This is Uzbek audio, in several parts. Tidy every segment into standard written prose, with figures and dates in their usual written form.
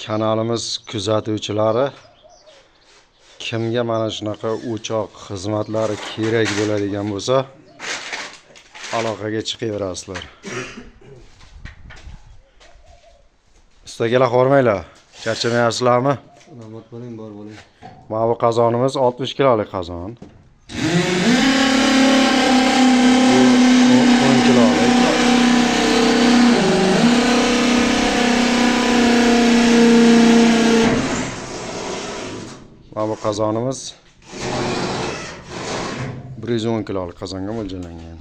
Kanalimiz kuzatuvchilari kimga mana shunaqa o'choq xizmatlari kerak bo'ladigan bo'lsa, aloqaga chiqaverasizlar. Ustagalar hormanglar. Charchamayapsizlarmi? Salomat bo'ling, bor bo'ling. Mana bu qozonimiz 60 kilolik qozon. Bu 10 kilolik. Mana bu qozonimiz 110 kilolik qozonga mo'ljallangan.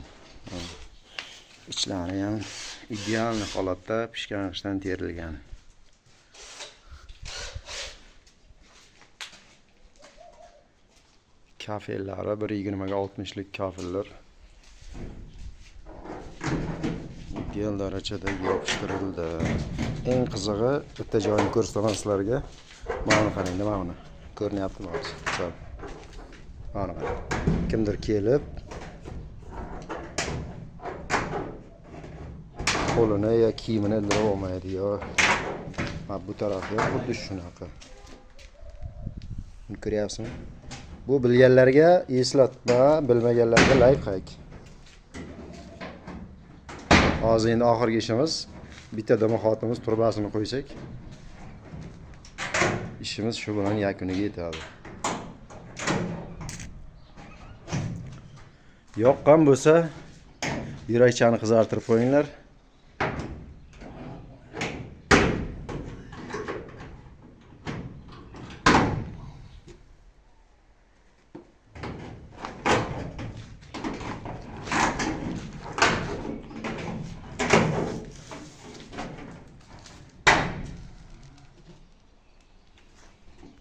Ichlari ham ideal holatda pishgan g'ishtdan terilgan. Kafellari 1.20 ga 60 lik kafellar ideal darajada yopishtirildi. Eng qizig'i bitta joyini ko'rsataman sizlarga. Mana buni qarang, nima buni? Ko'rinyaptimi hozir? Sal. Mana qarang. Kimdir kelib qo'lini yo kiyimini ildirib olmaydi yo mana bu tarafi ham xuddi shunaqa. Buni ko'ryapsizmi? Bu bilganlarga eslatma, bilmaganlarga lifehack. Hozir endi oxirgi ishimiz bitta dimoxotimiz turbasini qo'ysak, ishimiz shu bilan yakuniga yetadi. Yoqqan bo'lsa, yurakchani qizartirib qo'yinglar.